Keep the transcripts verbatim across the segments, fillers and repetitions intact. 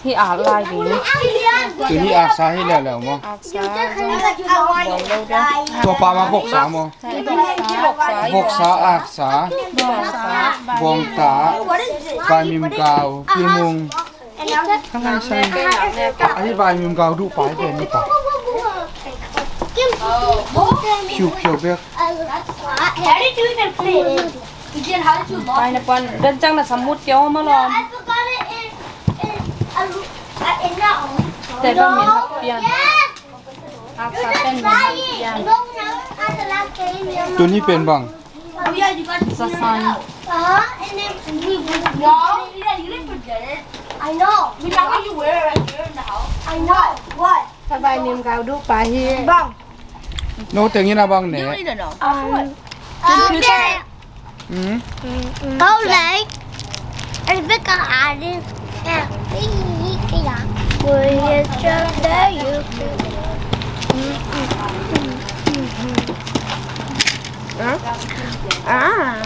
Hih at lai ding. Tuni aksa hi leuleu maw? Aksa zong bawng lo ding. Tua pa mah voksa maw? Voksa. Voksa, aksa. Voksa. Bawngta. Vaimim gau. Kimung. Ahi vaimim gau duh pai pen ni pa. Khiu khiu bek. Pai na puan. Dan cang na samut kio ma lom. Te bang min hak pian. Aksa pen min hak pian. Tuni pen bang. Zasan. I know. We not gonna wear it right here in the house. I know. What? Ka vaimim gau duh pa hi. Bang. No tengin a bang ne. You need to know. Um, okay. Hmm? Kau lai. Ang bika adin. Yeah. Iya. Huh? Ah.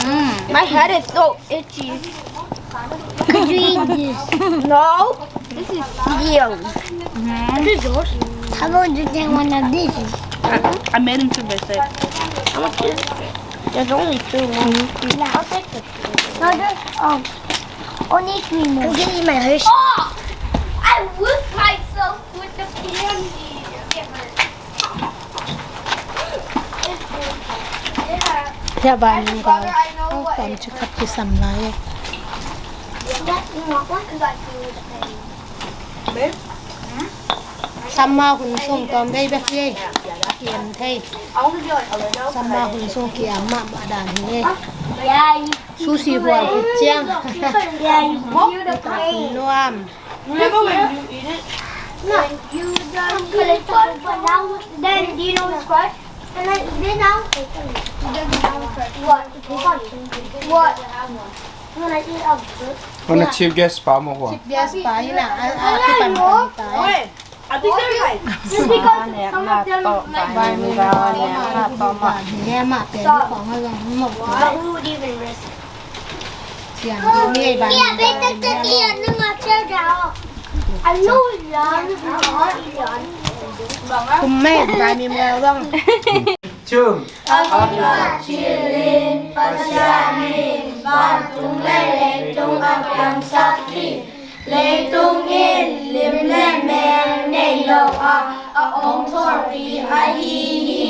Mm. My head is so itchy. Could you eat this? No. This is sealed. Mm-hmm. This is yours. How about you take one of these? I, I made him to visit. How much is it? There's only two more. Mm-hmm. I'll take the two. No, there's, um, only three more. I'm getting my Hershey. Oh! I whipped myself with the candy. It hurt. Hia vaimim gau. Tam ci khat kisam lai. Summer hun sung tawm vei bek hi. Kiam thei. Summer hun sung kiam mahmah dan hi. Sushi hual khit ciang. Nuam. Remember when you eat it? No. When you don't eat it, but now, then do you know what's fresh? And I eat it now. What? What? When I eat a good. Wanna chief guest pa mo ko? Chief guest pa hi na. A, a, kipan pan ta. Okay. I think they're like, just because some of them, like, but who would even risk it? Kum mai, vaimim gau bang. Tum. A kipah cilin Pasian in vantung le leitung a piangsak hi. Leitung in lim le mel nei lo a, a ong thawhpih ahi hi.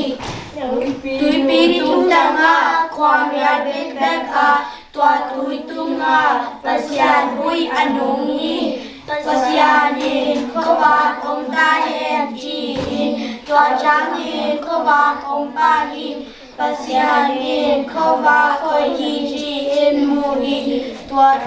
Tuipi tungtang ah khuamial bekbek a, tua tui tungah Pasian hui a nung hi. Pasian in khuavak ong ta hen ci-in, tua ciangin khuavak ong pah hi. Pasian in khuavak hoih hi ci-in mu hi. Tua,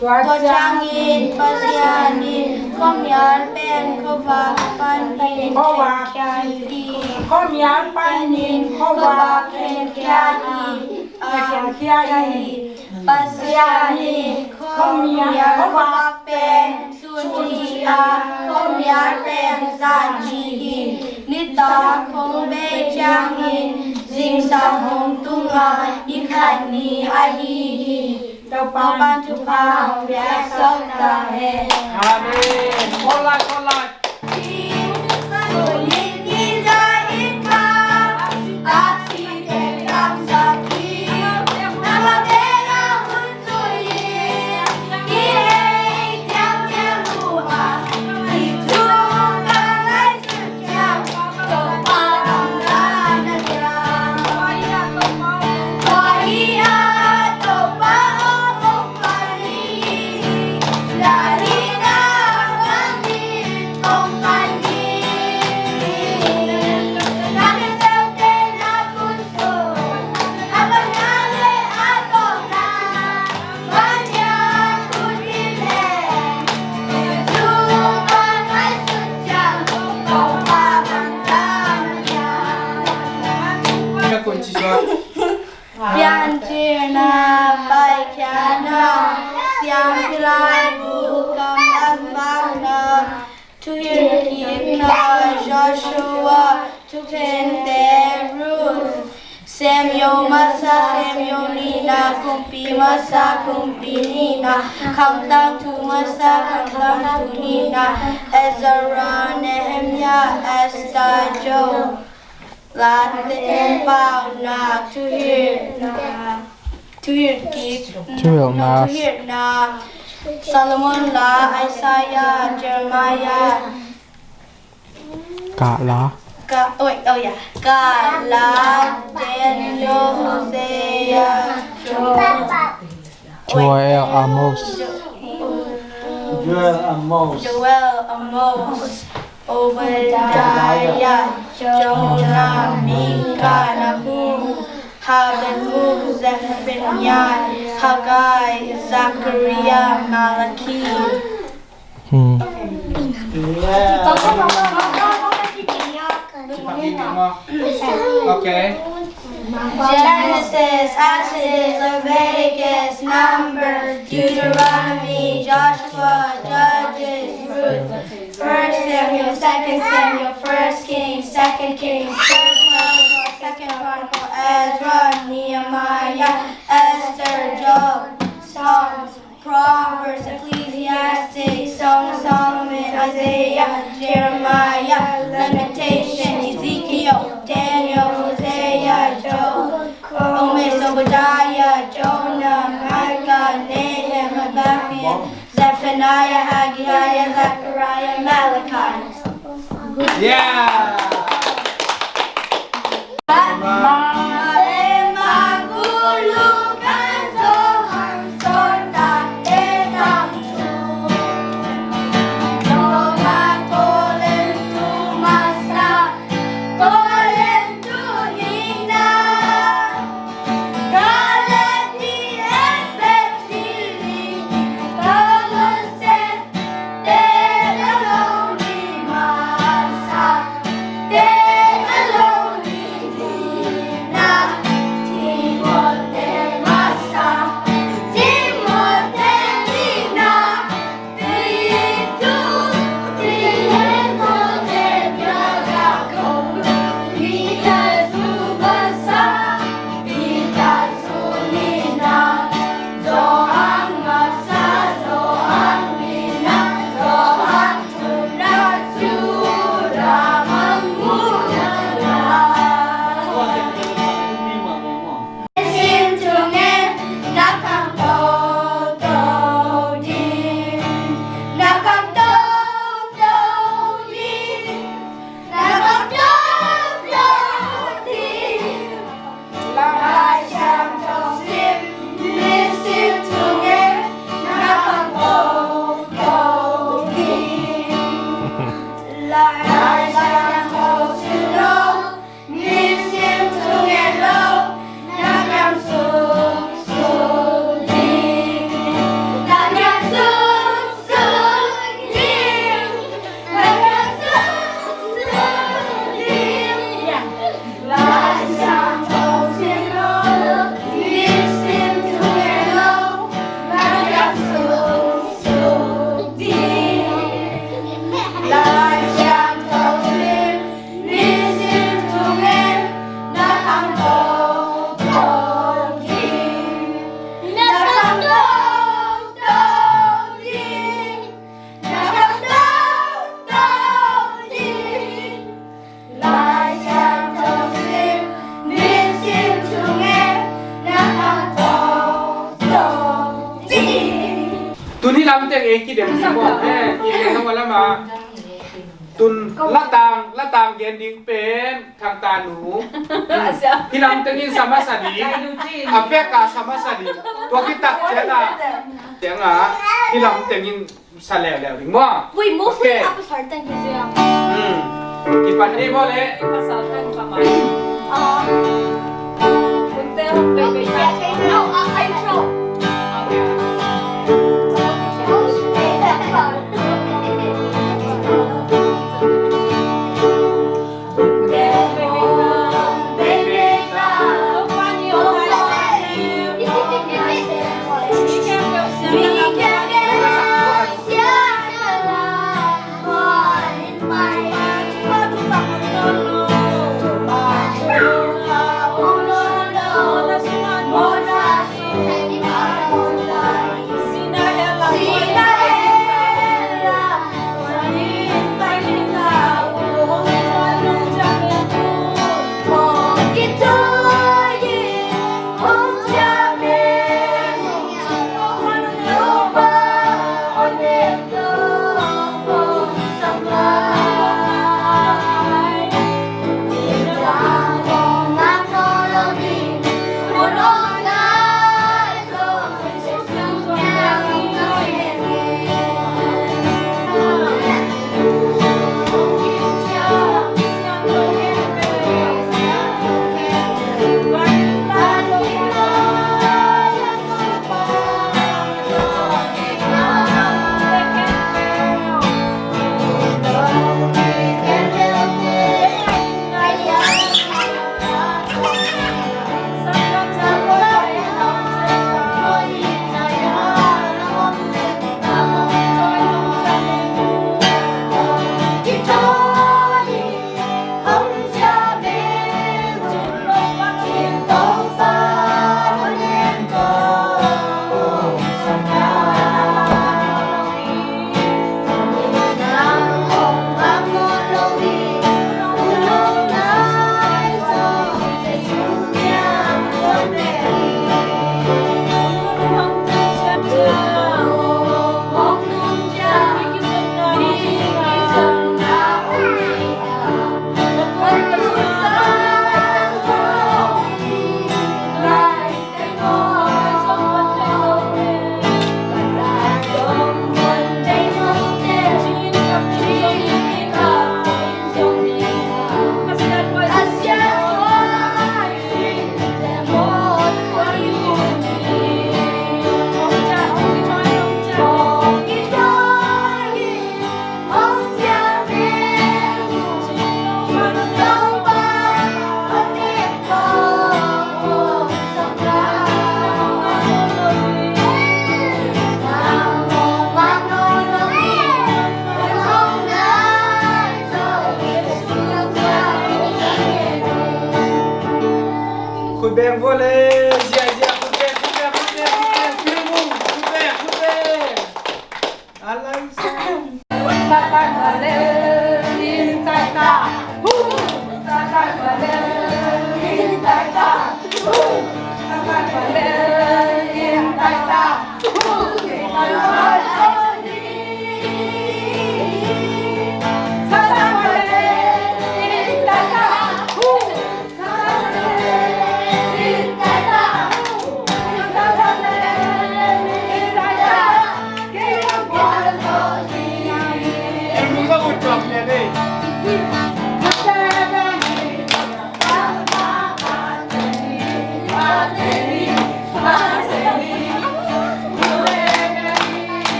tua ciangin Pasian in khuamial pen khuavak panin khenkhia hi. Khuamial panin khuavak khenkhia hi. Khenkhia hi. Pasian in khuamial khuavak pen sun ci a, khuamial pen zan ci hi. Nitak hong bei ciangin zingsang hong tung a, ni khat ni ahi hi. Topa'n thupha hong piaksak ta hen. Amen. Khual lai, khual lai. Piancilna, paikhiatna, siampi laibu, kamlam vakna, thuhilhkikna, Joshua, thukhente, Ruth, Masa semyo nihna, kumpi masa kumpi nihna, khangtang thu masa khangtang thu nihna, Ezra, Nehemiah, Esther, Job, Late Paunak, Thuhilhna, Thuhilhkik, Thuhilhna, Thuhilhna, Solomon La, Isaiah, Jeremiah, Kahla. Ka, wait, oh yeah. Kahla, Daniel, Hosea, Joel. Joel, Amos. Jo-, Joel, Amos. Joel, Amos. Obadiah, Jonah, Micah, Nahum, Habakkuk, Zephaniah, Haggai, Zechariah, Malachi. Hmm. Okay. Genesis, Exodus, Leviticus, Numbers, Deuteronomy, Joshua, Judges, Ruth, First Samuel, Second Samuel, First Kings, Second Kings, First Chronicles, Second Chronicles, Ezra, Nehemiah, Esther, Job, Psalms, Proverbs, Ecclesiastes, Song of Solomon, Isaiah, Jeremiah, Lamentation, Ezekiel, Daniel, Hosea, Job, Amos, Obadiah, Jonah, Micah, Nahum, Habakkuk, Zephaniah, Haggai, Zechariah, Malachi. Yeah! Tuni lam teng ei kidem si maw, eh, i ne hong a lama. Tun latang, latang gen ding pen Thangtanu. Hi lam tengin sa masa ding. A pek a sa masa ding. Tua kitak ciang a, ciang a, hi lam tengin sa leuleu ding maw. Wait, mostly okay. Episode, thank you, Zia. Hmm. Kipan ni maw le. Episode, thank you so much. Ah. Kunte hong baby. No, uh, intro. Okay. Beng vua le, zia, zia, khut beng, khut beng, khut beng, khut beng, Pi Mung, khut beng, khut beng. A lai sa.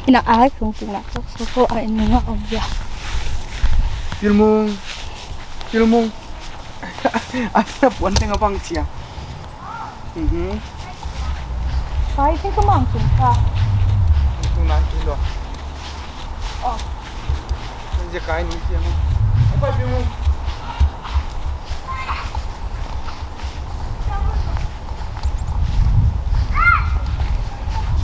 Ina ai kung tina kok soko ai nunga om ya. Pi Mung, Pi Mung. Ai na puan teng a bang cia. Mhm. Kai te ka mang tung ka. Tung na ki lo. Oh. Zia kai ni cia mo. Apa Pi Mung?